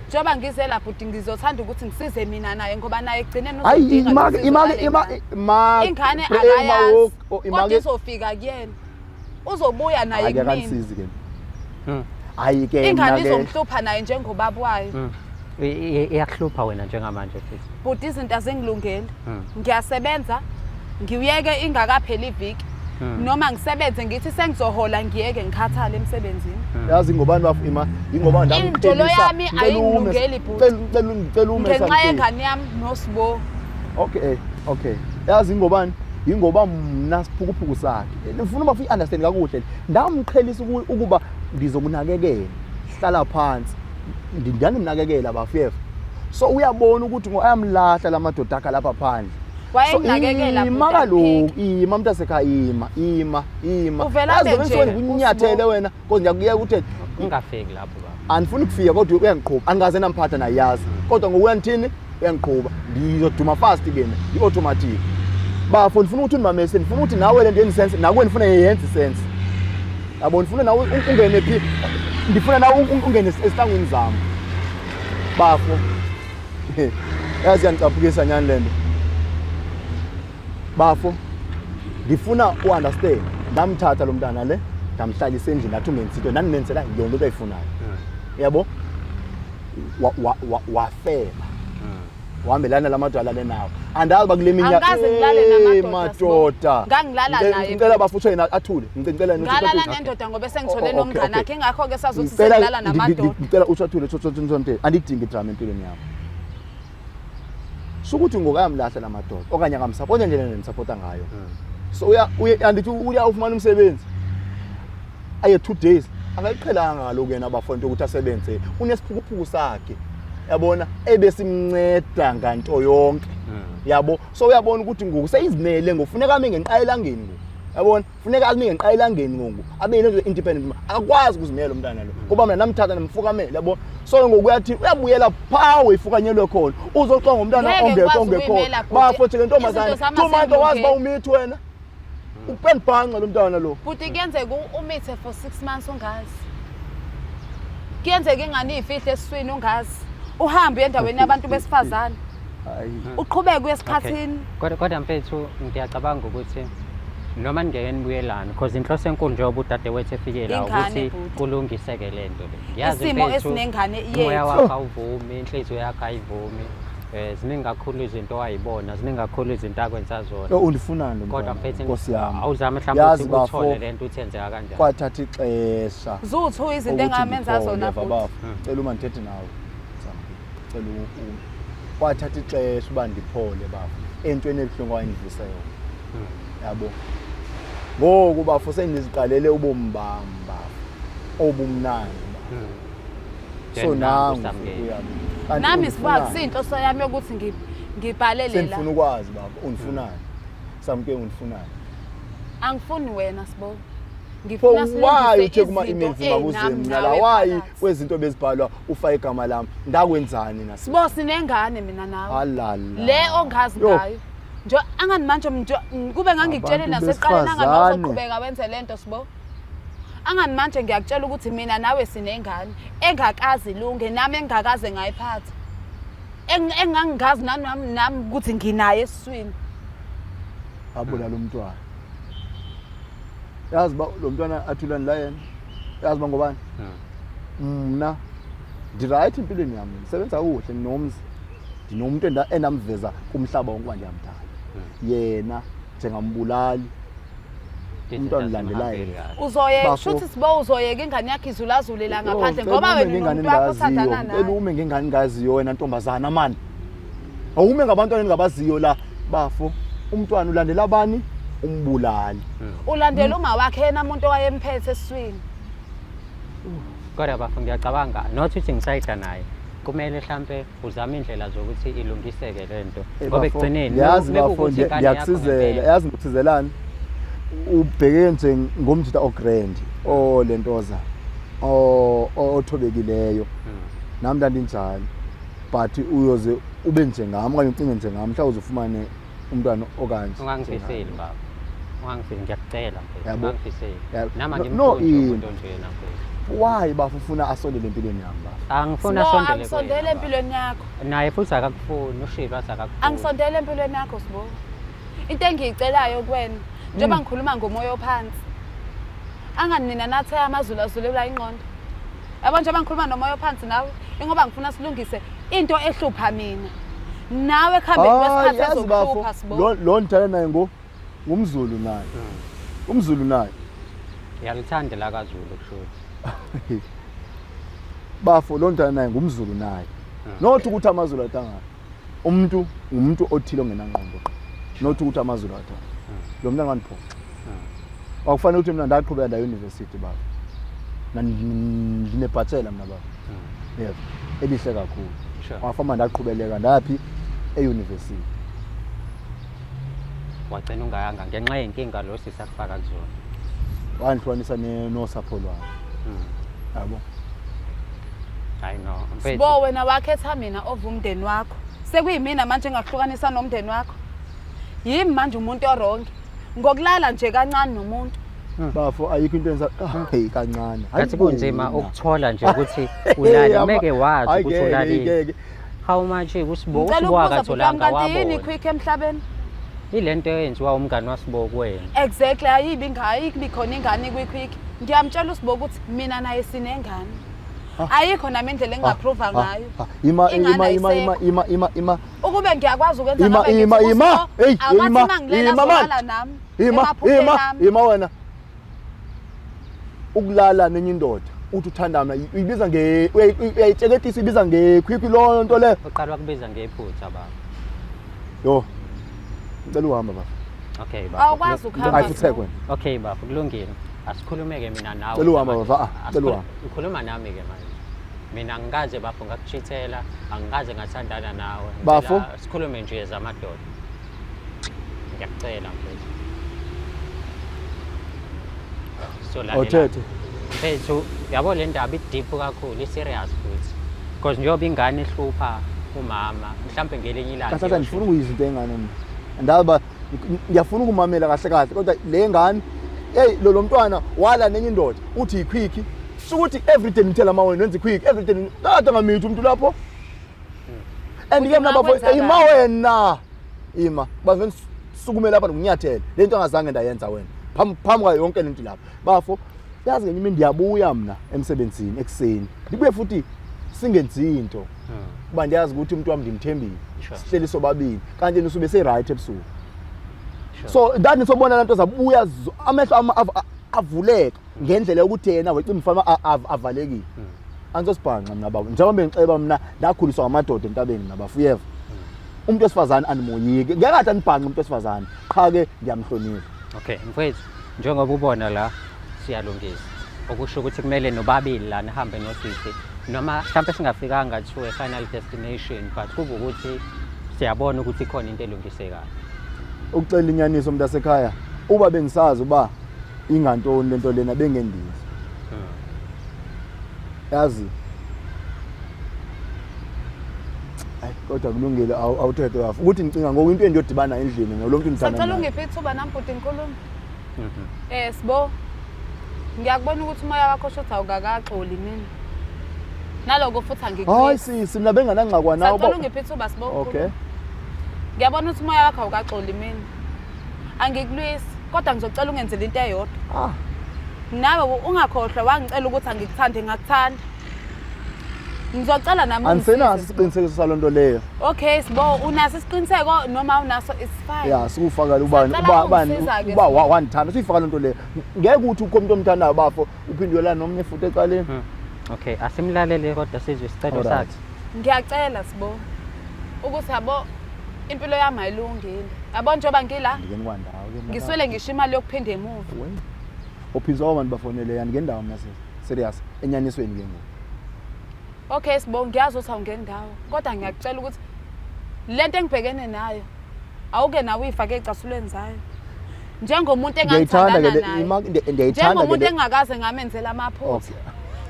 Njengoba ngize la bhuti, ngizothanda ukuthi ngisize mina naye ngoba naye ekugcineni Hayi, uzodinga imake losizo imake lwale ima ngane. ma Ingane akayazi kodwa imake izofika kuyena, uzobuya naye hayi kumina. Akanisizi ke. Hayi ke Ingane mina ke izomhlupha naye njengobaba wayo. Iyakuhlupha wena njengamanje futhi? Bhuti, izinto azingilungeli. Ngiyasebenza, ngiyeke ingakapheli iviki, noma ngisebenze ngithi sengizohola, ngiyeke ngikhathale emsebenzini. Yazi ngobani bafo? Ima, ingoba Imjolo yami ayingilungeli, bhuti. Ngicela ume Ngenxa something. yengane yami noSibo. Okay, yazi ingobani? Ingoba mna siphukuphuku sakhe. Ngifuna uba uyi-understand kakuhle. Ndamqhelisa ukuba ndizokunakekela, hlala phansi. Ndandimnakekela bafyeva, so uyabona ukuthi ayamlahla la madoda akhe lapha phandle. So, Wayenginakekela, bhuti, ima kaloku. akuphiki. Ima mntasekhaya, ima, ima, ima. Uvela Yazi abe ngoba nje, ngisuke ndikunyathele uSibo. wena kodwa ngiyakuyeka ukuthi Ungafiki lapho baba. Andifuni kufika kodwa uyangiqhuba, andikaze namphatha nayazi, kodwa ngokuya ndithini, uyangiqhuba, ndizoduma fast ke mina, i-automatic bafo. Ndifuna ukuthi undimamese, ndifuna ukuthi nawe le nto yenze sense nakuwe, ndifuna yenze sense, yabo. Ndifuna nawe ungene phi, ndifuna nawe ungene esihlangwini zam bafo. Yazi iyandicaphukisa nyani le nto bafo. Ndifuna u-understand, ndamthatha lo mntana le, ndamhlalisa endlini, ndathi ungenzi into, ndandimenzela yonke into ayifunayo, yabo. Wafeba, uhambelana la madoda alale nawo, andazi uba kule minyaka. Angikaze ngilale Eh, namadoda, Sbo. madoda. Ngangilala naye. Ngicela bafo utsho yena athule. Ngicela yena utsho Ngalala athule. nendoda ngoba sengithole Oh, okay, nomngane okay. akhe, ingakho-ke sazothi Ngicela sengilala namadoda. Ngicela utsho athule, tsho tsho tsho tsho. Andidingi idrama empilweni yami. Sukuthi ngokayamlahla la madoda okanye akamsapota ngendlela endimsapota ngayo. So uya uye andithi uya ufumana umsebenzi aye 2 days, akayiqhelanga kaloku yena bafo into yokuthi asebenze. Unesiphukuphuku sakhe, yabona, ebesimnceda nganto yonke, yabo. So uyabona ukuthi ngoku seyizimele, ngofuneka ame ngenqa elangeni ngoku, yabona, funeka ame ngenqa elangeni ngoku, abe yile nto independent. Akakwazi ukuzimela umntana lo ngoba mina namthatha namfukamela, yabo. So ngoku uyathi uyabuyela phaa ifukanyelwe khona, uzoxoxa ngomntana Ngeke ongekho ngikwazi ongekho ukuyimela, bhuti. Bafo nje ntombazane, Izinto zami 2 months awazi uba asengilungele. umithi wena upendibhanqa lo mntana lo. Bhuti, kuyenzeka umithe for 6 months ungazi. Kuyenzeka ingane iyifihle esiswini ungazi, uhambe uye endaweni yabantu besifazane, Hayi. uqhubeke uye esikhathini. Kodwa mfethu, ngiyacabanga ukuthi noma ningeke nibuyelane because inhloso enkulu njengoba udadewethu efike la Ingane, ukuthi bhuti. kulungiseke le nto le. Ngiyazi Isimo mfethu, esinengane umoya yethu. wakho awuvumi, inhliziyo yakho ayivumi. Ziningi kakhulu izinto owayibona, ziningi kakhulu izinto akwenza zona. Yo, undifunani lo Kodwa mntwana, mfethu, nkosi yami. awuzame mhlawumbe Yazi ukuthi bafo, uthole le nto uthi yenzeka kanjani. Kwathatha ixesha Zuthu izinto ukuthi engamenza ndiphole, zona, yava, bhuti. bafo. Cela uma ndithethe nawe. Samke. Cela kwathatha ixesha uba ndiphole bafo entweni ebuhlungu awayendivuse yona, yabo. Ngoku bafo sendiziqalele ubomi bam bafo, obumnandi bafo. So nangu Samukele. uyami. Kanti Nami ungifunani? siba kusinhloso yami yokuthi ngibhalele la. Sengifuna ukwazi baba, ungifunani? Samke, ungifunani? Angifuni wena, Sibo. Pho Ngifuna why silungise uthe kuma izinto emails makuze ey'nami mina la, nawe why phakathi. kwezinto bezibhalwa ufake igama lami, ndakwenzani na? Sibo, sinengane mina nawe. Alala. Le ongazi Yo. ngayo. Nje angani manje nje kube ngangikutshele Abantu nasekuqaleni, angani besifazane. wawuzoqhubeka wenze lento, Sibo. Angani manje ngiyakutshela ukuthi mina nawe sinengane engakazi ilunge nami engakaze ngayiphatha. Engangingazi nami nami ukuthi nginaye esiswini. Abulala umntwana. Yazi ba lo mntwana athulani la yena. Yazi ba ngobani? Mna ndi-right empilweni yami, ngisebenza kuhle, nginomzi, ndinomuntu endamveza kumhlaba wonke uba ndiyamthanda. Yena njengambulali umntwana ulandela yena. Uzoyeka Bafo. shuthi, Sibo, uzoyeka ingane yakho izulazule la ngaphandle Yo, ngoba ngicela wena ume ngengane unomuntu wakho engaziyo. othandana Ngicela naye. ume ngengane engaziyo wena ntombazana mani. Awume ngabantwana engingabaziyo la bafo. Umntwana ulandela abani? Umbulali. Ulandela uma wakhe yena, umuntu owayemphethe esiswini. Kodwa bafo, ngiyacabanga not ukuthi ngisayida naye, kumele mhlampe uzame indlela zokuthi ilungiseke le nto, Eh, ngoba bafo, ekugcineni yazi bafo, mekuwukuthi ingane yakho ngiyakusizela. ngempela. Yazi ngikusizelani? Ubheke nje ngomjita o-grand o lentoza othobekileyo. Nami ndandinjalo, but uyoze ube njengami okanye ucinge njengami mhla uzufumane umntwana okanje. Ungangifiseli baba, ungangifiseli, ngiyakucela mfethu. Yabo. Ungangifiseli. Yabo. Nami No, angimfuni nje no, umuntu onjena mfethu. Why bafo ufuna asondele empilweni yami, bafo? Angifuni Sibo, asondele angisondele kuwena, baba. empilweni yakho. Naye futhi akakufuni, ushilo athi akakufuni. Angisondele empilweni yakho, Sibo. Into engiyicelayo kuwena, njengoba ngikhuluma ngomoya ophansi, angani nina nathe amazulu azulelwa ingqondo, yabo, njengoba ngikhuluma nomoya ophansi nawe, ingoba ngifuna silungise into ehlupha mina nawe ekuhambeni Hayi, kwesikhathi yazi bafo, ezokuhlupha, Sibo. lo ndithanda naye ngumZulu naye, umZulu naye. Ngiyalithanda la kaZulu, kusho ukuthi. Bafo, lo ndithanda naye ngumZulu naye, not ukuthi amaZulu atangana. Umuntu ngumuntu othile ongenangqondo, not ukuthi amaZulu athanda. Lo mntana wandiphoxa. Kwakufanele ukuthi mina ndaqhubeka ndaya university baba. Ndinebhatsela mina baba, yebo, elihle kakhulu. Wafama ndaqhubeleka ndaphi e-university. Wagcina ungayanga ngenxa yenkinga lo sisi akufaka kuzona. Wandihlukanisa nosapho lwami, yabo. Hayi no mfethu. Sibo, wena wakhetha mina over umndeni wakho. Sekuyimina manje engakuhlukanisa nomndeni wakho. Yimi manje umuntu o-wrong ngokulala nje kancane nomuntu? Bafo, ayikho into enza, hey, kancane. Hayi Ngathi kunzima bona. ukuthola nje ukuthi ulale, meke wazi Hayi, ukuthi ngeke, ulalile. ngeke. How much uSibo Ngicela uSibo ukubuza bhuti wami, akatholanga kanti yini wabona. quick emhlabeni? Ilento eyenziwa umngani waSibo kuwena. Exactly, ayibi ayibi khona ingane kwi-quick. Ngiyamtshela uSibo ukuthi mina naye sinengane. Ayikho nami indlela engingaprova ngayo. Ah, ima Ingane ima ima ima ayisekho. ima ima ima. Ukube ngiyakwazi ukwenza Ima, ngabe ngithi ima, ima. kuSibo, Hey, akathi ima, uma ngilela ima, man. azolala nami Ima emaphupheni ima ami. ima wena. Ukulala nenye indoda uthi uthanda mina, uyibiza nge uyayiteketisa, uyibiza ngekhwikhi loo nto leyo. Uqala wakubiza ngephutha baba. Yo, ngicela uhamba baba. Okay baba. Awukwazi ukuhamba. Hayi, futhi wena. Okay baba, kulungile. Asikhulume-ke mina nawe. Cela uhamba, manje. baba. Ah, cela uhamba. Ukhuluma nami-ke manje. Mina angikaze bafo ngakuchithela, angikaze ngathandana nawe. Ngicela Bafo? sikhulume nje zamadoda. Ngiyakucela mfethu. So lalela. Awuthethe. Mfethu, yabo, le ndaba i-deep kakhulu, i-serious futhi. Because njengoba ingane ihlupha umama, mhlampe ngelinye ilanga. Kahle kahle ndifuna ukuyizwa into yengane mina. Ndaba ngiyafuna ukumamela kahle kahle, kodwa le ngane, hey, lo mntwana wala nenye indoda uthi yikhwikhi. Sukuthi everyday nithela amawena, wenza ikhwikhi everyday, kade ngamithi umuntu lapho. And ke mina bafo, Ungakwenza ima wena, ima bave sukume lapha nokunyathela le nto angazange ndayenza wena phambi phambi kwayo yonke lento lapha bafo. Yazi ngenye imini ndiyabuya mna emsebenzini ekuseni, ndibuye futhi singenzi into, kuba ndiyazi ukuthi umuntu wami ndimthembile. Sihleli sobabili, kanti yena usube se-right ebusuku. So ndani sobona lento zabuya amehlo ami avuleka ngendlela yokuthi yena weca imfama avalekile. Angisosibhanxa mina baba, njengoba bengixeba mina ndakhuliswa ngamadoda entabeni mina bafo, uyeva? Umuntu wesifazane animoyiki, ngeke athi anibhanxe umuntu wesifazane, qha ke ngiyamhlonipha. Okay, mfethu, njengoba ubona la siyalungisa. Okusho ukuthi kumele nobabili la nihambe nosisi. Noma mhlawumbe singafikanga to a final destination, but kube ukuthi siyabona ukuthi ikhona into elungisekayo. Ukucela inyaniso mntasekhaya, uba bengisazi uba ingantoni lento lena bengendiza. Yazi. Ayi kodwa kulungile awuthethe wafa. Ukuthi ngicinga ngoku into endiyodibana endlini ngalo mntu ndithanda. Sacela ungiphe ithuba nami bhuti ngikhulume. Sibo. Ngiyakubona ukuthi umoya wakho shuthi awukakaxoli mina. Naloko futhi angikutheki. Hayi sisi mina benganangxakwa nawe. Sacela ungiphe ithuba Sibo. Okay. Ngiyabona ukuthi umoya wakho awukaxoli mina. Angikulwisi kodwa ngizocela ungenzele into eyodwa. Ah. Nawe ungakhohlwa wangicela ukuthi angikuthande ngakuthanda. Ngizocela nami Angisenaso ungisize, Sibo. isiqinisekiso salonto leyo. Okay Sibo, unaso isiqiniseko noma unaso it's fine. Ya sikufaka ubani Sacela uba ubani ungisiza-ke, uba Sibo. wandithanda siyifaka lonto leyo. Ngeke uthi ukho umuntu omthandayo bafo uphinde uyolala nomnye futhi ecaleni. Okay, asimlalele kodwa sizwe isicelo Alright. sakhe. Ngiyacela Sibo ukuthi yabo impilo yami ayilungile. Yabo njengoba ngila Ngikeni kwandawo ke. ngiswele ngisho imali yokuphinda emuva. Wena. Ophinzwa abantu bafonele yani ngendawo mina sis. Serious enyanisweni ke ngoku. Okay Sibo, ngiyazi ukuthi awungeni ndawo kodwa ngiyakucela ukuthi lento engibhekene nayo awuke nawe uyifake ezicathulweni zayo. Njengomuntu Ngiyayithanda ke engangithandana le naye. ndiyayithanda ke Njengomuntu le. engakaze ngamenzela amaphutha. Okay.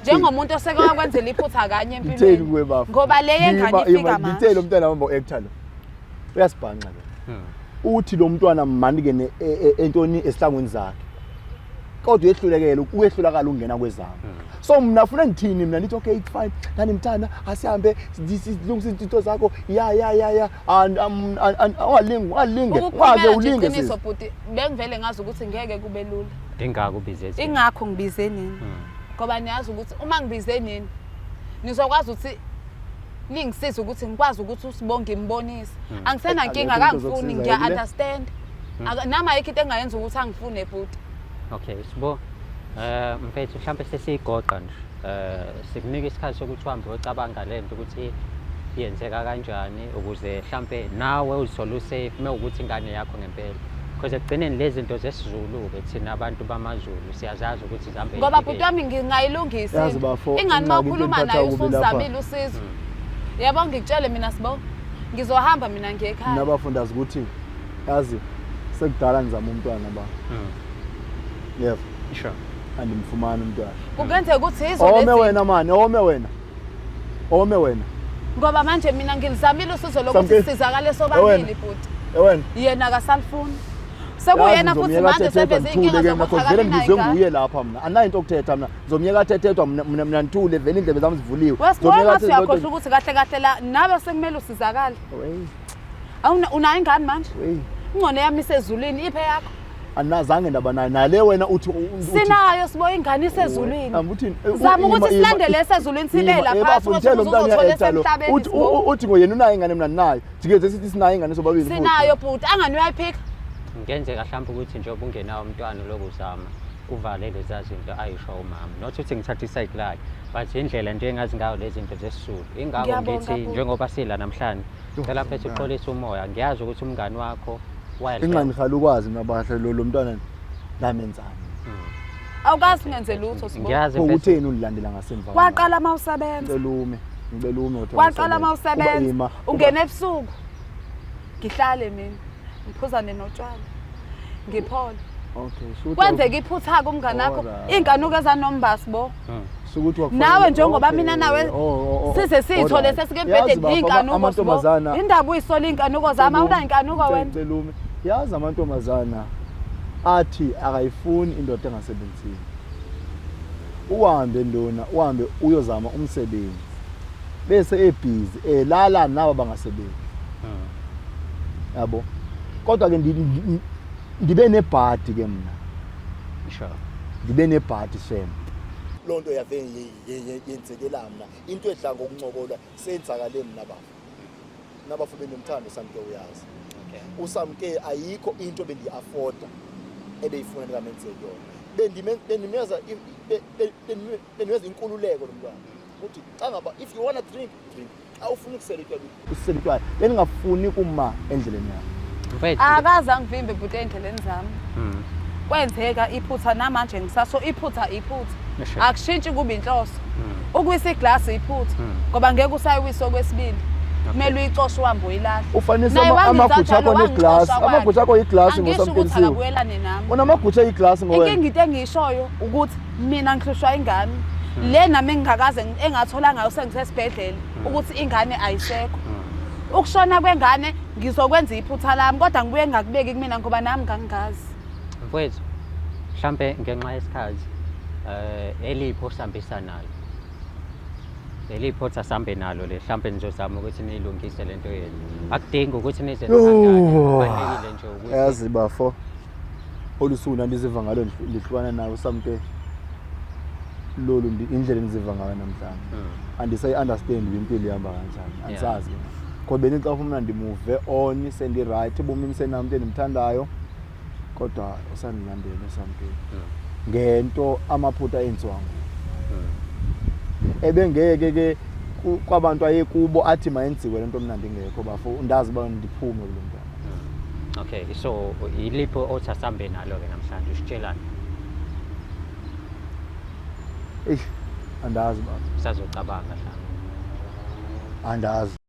Njengomuntu oseke wakwenzela iphutha kanye Ngitheni empilweni. kuwe bafo? Ngoba le yengane ifika manje. Ngitheni lo mntwana wami actor lo. Uyasibhanqa lo. Uthi lo mntwana mani ke entoni esihlangweni zakhe. Kodwa uyehlulekela uyehlulakala ukungena kwezami. So mina funa ngithini mina nithi okay it's fine. Ndanimthanda asihambe silungise izinto zakho. Ya ya ya ya. Ungalingi ungalinge. Ungaze Ukukhulumela nje ulinge iqiniso sisi. bhuti bengivele ngazi ukuthi ngeke kube lula. Ingako ubize thina. Ingakho ngibize nini. Ngoba niyazi ukuthi uma ngibize nini nizokwazi ukuthi ningisize ukuthi ngikwazi ukuthi uSibo ngimbonise. Angisenankinga Akekho umuntu akangifuni ozokusiza, ngiya yini le? understand. Nami ayikho into engayenza ukuthi angifune bhuti. Okay, Sibo. Mfethu mhlambe sesiyigoqa nje. Sikunika isikhathi sokuthi uhambe uyocabanga lento ukuthi yenzeka kanjani ukuze mhlambe nawe uzithole usafe mewukuthi ingane yakho ngempela. Because ekugcineni lezi zinto zesiZulu ke thina abantu bamaZulu siyazazi ukuthi zihambe Ngoba yiphi bhuti wami ngingayilungisa. Yazi into. bafo, Ingane uma ingxaki into ukhuluma engiphatha naye kubi lapha. usuzamile usizo. Yabo ngikutshele mina Sibo. Ngizohamba mina ngiye ekhaya. Mina bafundazi ukuthi yazi sekudala ngizama umntwana ba. Yebo. Sure. Andimfumani umntwana. Kungenzeka ukuthi yizo Ome lezi wena mani, ome wena. Ome wena. ngoba manje mina ngilizamile usizo lokuthi Samke. sisizakale Ewena. sobabili bhuti. Ewena. Yena akasalifuni. Sekuyena futhi manje seveze inkinga ke mina zokuthi cause vele akabi ngibizwe nayo ingane. nguye lapha mina. Anayo into okuthetha mina. Ngizomyeka athethethwa mina mina mina ngithule vele indlebe zami zivuliwe. Wesibona Ngizomyeka ngathi athethwe uyakhohlwa ukuthi kahle kahle la nawe sekumele usizakale. Wey, Awuna unayo ingane manje? wey. Ingcono yami isezulwini iphe yakho. Anazange ndaba nayo. Nale wena uthi Sinayo sibo ingane isezulwini. Amba uthini? Zama ukuthi silandele esezulwini sibe lapha Uthi lo mntwana uzothola uya-actor lo. esemhlabeni. Uthi Sibo. uthi ngoyena unayo ingane mina ndinayo. Jikeze sithi sinayo ingane sobabili futhi. Sinayo bhuti angani uyayiphika. Kungenzeka mhlawumbe ukuthi njengoba ungenawo umntwana lokhu uzama uvale leza zinto ayisho umama. Not ukuthi ngithatha iside lakhe, but indlela nje engazi ngayo lezi zinto zesiZulu. Ingakho Ngiyabonga, ngithi bhuti. njengoba sila namhlanje, cela mfethu mntwana. uxolise umoya. Ngiyazi ukuthi umngani wakho Ingxaki ngihala ukwazi mina bahle lo mntwana ndamenzani. Awukazi ungenze lutho Sibo. Ngiyazi mfethu. Utheni undilandela ngasemva? Waqala uma usebenza. Ngicela ume. Ngicela ume uthi Waqala uma usebenza. Uba usebenza. ima, uba- Ungena ebusuku. Ngihlale mina. Ngiphuzane notshwala. Ngiphole. Okay, shuthi Kwenzeka iphutha kumngane wakho. Alright. Inkanuko ezanombasi bo. Sukuthi wakufanele- Nawe njengoba Okay. mina nawe Oh, oh, oh, size siyithole alright. sesike Yazi embhedeni bafo, iy'nkanuko Sibo. amantombazana Indaba uyisola iy'nkanuko zami awunayo inkanuko wena. Ngicela ume. Yazi amantombazana athi akayifuni indoda engasebenzini. Uhambe ndona, uhambe uyozama umsebenzi. Bese ebhizi elala nabo bangasebenzi. Yabo. Kodwa ke ndibe nebhadi ke mina. Sure. Ndibe nebhadi shem. Lonto yave yenzekela mina. Into edla ngokuncokola senzakale mina bafo. Nabafo benomthando Samke uyazi. Okay. uSamke ayikho into bendiyi-afforda ebeyifuna ndikamenzeli yona. Bendimeza inkululeko lo mntwana. Ukuthi xa ngaba if you wanna drink, drink. Xa ufuna ukusela utywala, usele utywala. Bendingafuni kuma endleleni yakho. Mfethu. Akaze angivimbe bhuti ey'ndleleni zami. Kwenzeka iphutha namanje ngisaso iphutha iphutha. Sure. Akushintshi kuba inhloso. Ukuwisa iglasi iphutha ngoba ngeke usayiwisa okwesibili. Kumele uyicoshe uhambe uyilahle. Ufanisa Naye wangenza amagutsha njalo, akho neglasi. wangixosha kwakhe. Amagutsha akho yiglasi Angisho ukuthi ngoSamkelisiwe. akabuyelane nami. Unamagutsha eyiglasi ngowena. Inkinga into engiyishoyo ukuthi mina ngihlushwa ingane. Le nami engingakaze engathola ngayo sengisesibhedlela ukuthi ingane ayisekho. Ukushona kwengane ngizokwenza iphutha lami kodwa ngibuye ngingakubeki kumina ngoba nami ngangingazi. Mfowethu, mhlampe ngenxa yesikhathi eliphi osihambisa nalo? Leli photha sambe nalo le mhlampe nizozama ukuthi niyilungise lento yenu. Akudingi ukuthi nize nithandane, kubalulekile nje ukuthi Yazi bafo. Olusuku ndandiziva ngalo ndihlukana nawe Samke. Lolu indlela endiziva ngayo namhlanje. Andisayi-understand uba impilo ihamba kanjani. Andisazi. Ngoba bendixofa mna ndimuve on sendi-right ebomini senamntu endimthandayo kodwa usandilandela uSamke. Ngento amaphutha enziwa nguye. Ebengeke ke kwabantu ayekubo athi mayenziwe lento mna ndingekho bafo ndazi uba ndiphume kulo mntwana. Okay, so iliphi othi asambe nalo ke namhlanje usitshelani? Eish, andazi bafo. Usazocabanga mhlawumbe. Andazi.